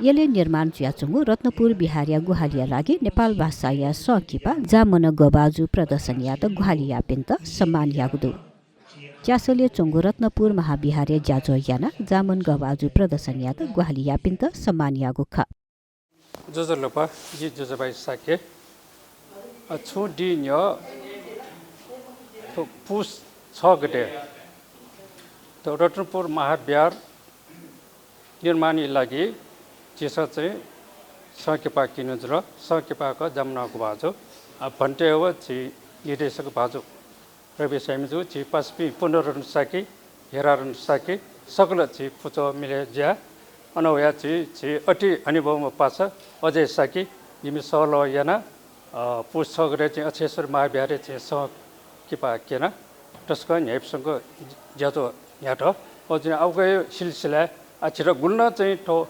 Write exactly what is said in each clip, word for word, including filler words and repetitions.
यलय् निर्माण जुयाच्वंगु रत्नपुर विहारया ग्वाहालिया लागि नेपाल भाषाया संकिपा जामन गभाजु प्रदर्शन यायेत ग्वाहालि याःपिन्त सम्मान याःगु दु। च्यासलय् च्वंगु रत्नपुर महाविहारय् ज्याझ्वः यानाः जामन गभाजु प्रदर्शन यायेत ग्वाहालि याःपिन्त सम्मान याःगु खः। ज्वजलपा, जि ज्वजलपा शाक्य। अ, छुं दिं न्ह्यः थ्व पुस छ गते थ्व रत्नपुर महाविहार निर्माणया लागि झीसं चाहिँ संकिपा क्यने जुल। संकिपाक जामन गभाजु, अ, भन्ते व झी निर्देशक भाजु रवि साय्मि जु, झी पासापिं पूर्णरत्न शाक्य, हेरारत्न शाक्य, सकल झी पुचः मिले जुयाः अन वयाः झी, झी अति हनेबहःम्ह पासा अजय शाक्य, जिमि सहलह यानाः, अ, पुस छ गते झी अक्षेश्वर महाविहारय् झी संकिपा क्यना। तसकं न्ह्याइपुसेंक ज्याझ्वः न्ह्यात। अ, झी अबलय् सिलसिलाय्, अ, झीत गुलि नं चाहिँ थ्व,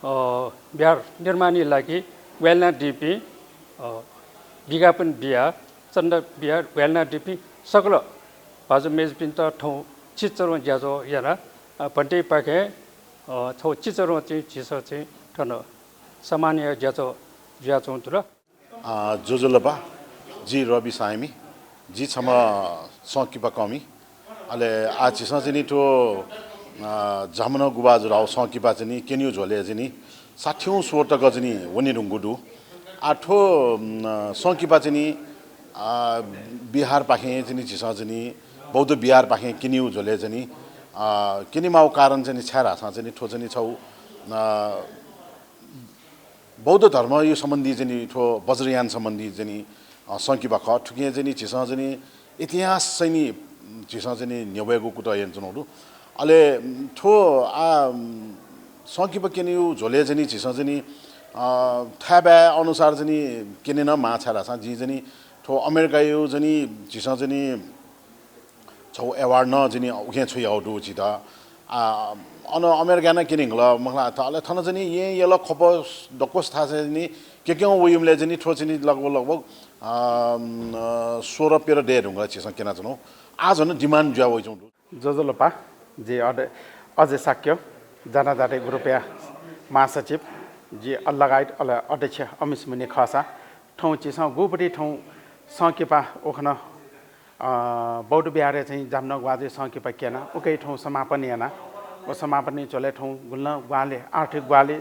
अ, विहार निर्माणया लागि ग्वाहालि यानादीपिं, अ, विज्ञापन बियाः चन्दा बियाः ग्वाहालि यानादीपिं सकल भाजु मय्जुपिन्त थौं चिचीधंगु ज्याझ्वः याना, अ, भन्तेपाखें, अ, थौं चिचीधंगु चाहिँ झीसं चाहिँ थन सम्मानया ज्याझ्वः जुयाच्वंगु दु। अ, ज्वजलपा, जि रवि साय्मि, जि छम्ह संकिपा कःमि। अले आः झीसं चाहिँ नि थ्व, अ, जामन गभाजु धाःगु संकिपा चाहिँ नि क्यनेगु झ्वलय् चाहिँ नि साठीगु स्वर तक चाहिँ नि वने धुंकूगु दु। आः थ्व, अ, संकिपा चाहिँ नि, अ, विहारपाखें चाहिँ नि झीसं चाहिँ नि बौद्ध विहारपाखें क्यनेगु झ्वलय् चाहिँ नि, अ, क्यनेमाःगु कारण चाहिँ नि छाय् धाःसा चाहिँ नि थ्व चाहिँ नि छगू, अ, बौद्ध धर्मया सम्बन्धी चाहिँ नि थ्व वज्रयान सम्बन्धी चाहिँ नि, अ, संकिपा खः। थुकिं चाहिँ नि झीसं चाहिँ नि इतिहास चाहिँ नि झीसं चाहिँ नि न्ह्यब्वयेगु कुतः यानाच्वनागु दु। अले, उम्, थ्व आः, उम्, संकिपा क्यनेगु झ्वलय् चाहिँ नि झीसं चाहिँ नि, अ, थाय्बाय् अनुसार चाहिँ नि क्यने नं माः, छाय् धाःसा जिं चाहिँ नि थ्व अमेरिकाया चाहिँ नि झीसं चाहिँ नि छगू award नं चाहिँ नि उखें छ्वयाहःगु दु झीत। आ, अन अमेरिकाय् नं क्यने धुंकल मखु ला, अले थन चाहिँ नि येँ यल ख्वप दक्वस थासय् चाहिँ नि क्यक्यं वइबलय् चाहिँ नि थ्व चाहिँ नि लगभग, लगभग, आ, अ, सोह्र पन्ध्र दये धुंकल झीसं क्यनाच्वनागु। आः झन demand जुया वइच्वंगु दु। ज्वजलपा, जि अड-, अजय शाक्य, जाना जाति group या महासचिव, जि अ लगायत अले अध्यक्ष अमिश मुनि खःसा, थौं झीसं गुपति थौं संकिपा उखन अ, बौद्ध विहारय् चाहिँ जामन गभाजु संकिपा क्यना, उकी थौं समापन याना। व समापनया झ्वलय् थौं गुलि नं ग्वाहालि, आर्थिक ग्वाहालि,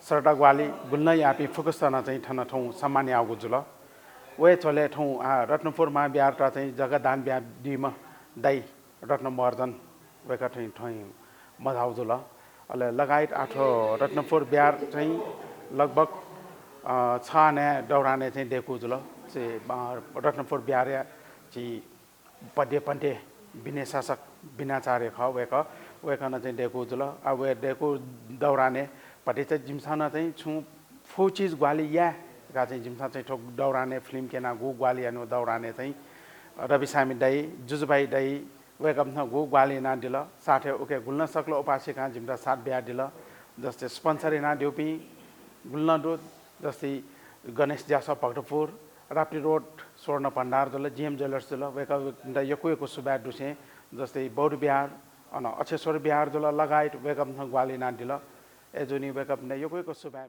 श्रद्धा ग्वाहालि गुलि नं याःपिं फुक्कसित नं चाहिँ थन थौं सम्मान याःगु जुल। वया झ्वलय् थौं, आ, रत्नपुर महाविहारत चाहिँ जग्गा दान बियादीम्ह दाइ रत्नमहर्जन वय्कः थौं, थौं मझाउ जुल। अले लगायत आः थ्व रत्नपुर विहार चाहिँ लगभग, अ, छ आनाया दौरानय् चाहिँ दय्कू जुल। चाहिँ, अ, रत्नपुर विहारया चाहिँ पद्य पन्थे विनय शासक विनाचार्य खः वय्कः, वय्कलं चाहिँ दय्कू जुल। आ, वया दय्कू दौरानय् भतिचा जिमिसं नं चाहिँ छुं फुचीज ग्वाहालि याये धकाः चाहिँ जिमिसं चाहिँ थ्व दौरानय् film क्यनागु ग्वाहालि यानागु दौरानय् चाहिँ रवि साय्मि दाइ, जुजुभाइ दाइ, वय्कःपिन्सं गुगु ग्वाहालि यानादिल, साथै उकी गुलि नं सकल उपासिकां जिमित साथ बियादिल। जस्तै sponsor यानादीपिं गुलि नं दु, जस्तै गणेश ज्यासः भक्तपुर, राप्ती रोड स्वर्ण भण्डार जुल, जीएम ज्वेलर्स जुल, वय्कःपिन्त यक्व यक्व सुभाय् दुसें जस्तै बौद्ध विहार, अन अक्षेश्वर विहार जुल लगायत वय्कःपिन्सं ग्वाहालि यानादिल। अय्जूगुलिं वय्कःपिन्त यक्व यक्व सुभाय्।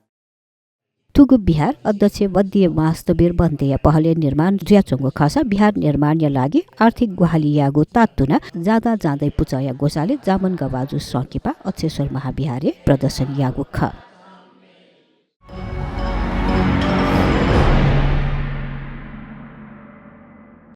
थुगु विहार अध्यक्ष वद्य महास्थविर भन्तेया पहलय् निर्माण जुयाच्वंगु खःसा विहार निर्माणया लागि आर्थिक ग्वाहालि यायेगु तातुना जाँदा जाँदै पुचःया ग्वसालय् जामन गभाजु संकिपा अक्षेश्वर महाविहारय् प्रदर्शन याःगु खः।